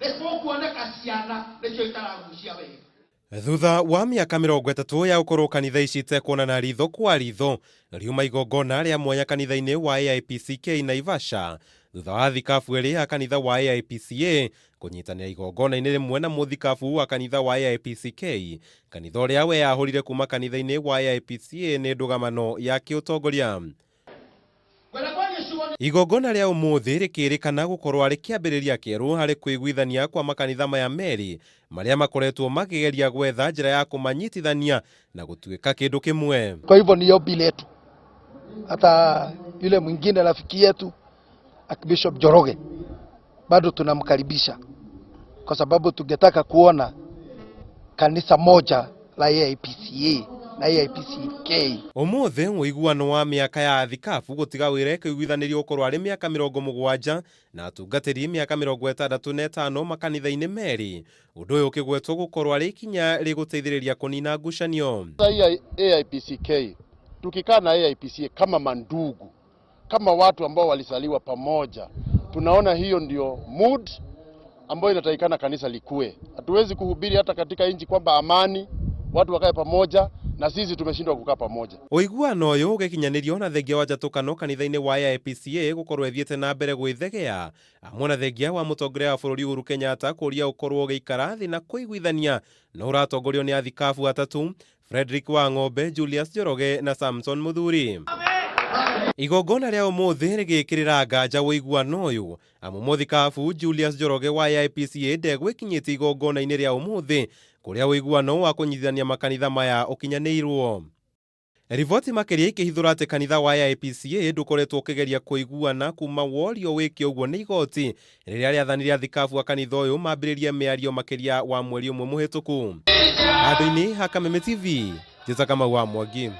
Nĩgũkuoneka ciana nĩcio itaragucia wega. Thutha wa mĩaka 30 ya gũkorwo kanitha ici itekuonana ritho kwa ritho, riuma igongona rĩa mwanya kanitha-inĩ wa AIPCK Naivasha, thutha wa thikabu ĩrĩ ya kanitha wa AIPCA kũnyitanĩra igongona-inĩ rĩmwe na mũthikabu wa kanitha wa AIPCK, kanitha ũrĩa weyahũrire kuma kanitha-inĩ wa AIPCA nĩ ndũgamano ya kĩũtongoria. Ngwenda kwaria ciugo. Igongona rĩa ũmũthĩ rĩkĩrĩkana gũkorwo arĩ kĩambĩrĩria kĩerũ harĩ kũiguithania kwa makanitha maya merĩ marĩa makoretwo makĩgeria gwetha njĩra ya kũmanyitithania na gũtuĩka kĩndũ kĩmwe. Kwa hivyo ni ombi letu, hata yule mwingine rafiki yetu Archbishop Njoroge bado tunamkaribisha, kwa sababu tungetaka kuona kanisa moja la AIPCA na AIPCK. Ũmũthĩ ũiguano wa mĩaka ya thikabu gũtiga wĩra ĩkĩiguithanĩrio gũkorwo arĩ mĩaka 70 na atungatĩri mĩaka 65 makanitha-inĩ merĩ, ũndũ ũyũ ũkĩgwetwo gũkorwo arĩ ikinya rĩgũteithĩrĩria kũnina ngucanio. Hii AIPCK tukikaa na AIPCA kama mandugu, kama watu ambao walizaliwa pamoja, tunaona hiyo ndio mood ambayo inatakikana kanisa likue. Hatuwezi kuhubiri hata katika nchi kwamba amani, watu wakae pamoja, na sisi tumeshindwa kukaa pamoja. Ũiguano ũyũ ũgĩkinyanĩrio na thengia wa njatũkano kanitha-inĩ wa AIPCA gũkorwo ĩthiĩte na mbere gwĩthegea, hamwe na thengia wa mũtongoria wa bũrũri Uhuru Kenyatta kũria ũkorwo ũgĩikara thĩ na kũiguithania no ũratongorio nĩ athikabu atatũ, Frederick Wang'ombe, Julius Njoroge na Samson Muthuri. Igongona rĩa ũmũthĩ rĩgĩkĩrĩra nganja ũiguano ũyũ, amu mũthikabu Julius Njoroge wa AIPCA ndegwĩkinyĩtie igongona-inĩ rĩa ũmũthĩ kũrĩa ũiguano wa kũnyitithania makanitha maya ũkinyanĩirwo. Riboti makĩria ikĩhithũra atĩ kanitha wa AIPCA ndũkoretwo ũkĩgeria kũiguana kuma worio wĩke ũguo nĩ igoti rĩrĩa rĩathanire athikabu a kanitha ũyũ mambĩrĩrie mĩario makĩria wa mweri ũmwe mũhĩtũku. Handũ-inĩ ha Kameme TV, Njĩta Kamau wa Mwangi.